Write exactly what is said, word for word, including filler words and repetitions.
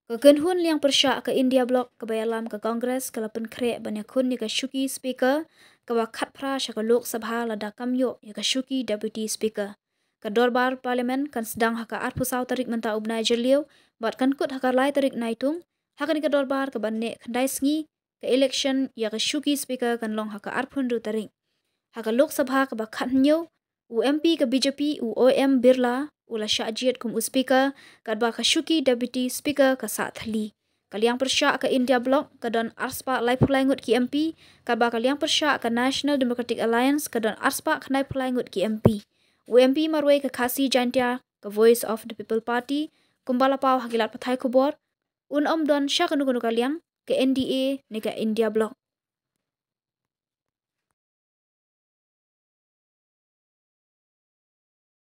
Ka kynhun liang pyrshah ka India Bloc kaba ïalam ka Congress ka la pynkhreh ban ïakhun ïa ka shuki Speaker kaba khatphra sha ka Lok Sabha lada kam ïoh ïa ka shuki Deputy Speaker. Ka dorbar Parliament kan sdang ha ka arphew saw tarik mynta u bnai Jylliew bad kan kut ha ka lai tarik Naitung. Ha kane ka dorbar kaban neh khyndai sngi, ka election ïa ka shuki Speaker kan long ha ka arphew hynriew tarik. Ha ka Lok Sabha kaba khathynñiew, u M P ka B J P u Om Birla u la shah jied kum u Speaker, katba ka shuki Deputy Speaker ka sah thylli. Ka liang pyrshah ka India Bloc ka don arspah laiphew lai ngut ki M P, katba ka liang pyrshah ka National Democratic Alliance ka don arspah khyndaiphew lai ngut ki M P. U M P marwei ka Khasi Jaintia ka Voice of the People Party, kumba la paw ha ki lad pathai khubor, un ym don sha kano kano ka liang, ka N D A ne ka India Bloc.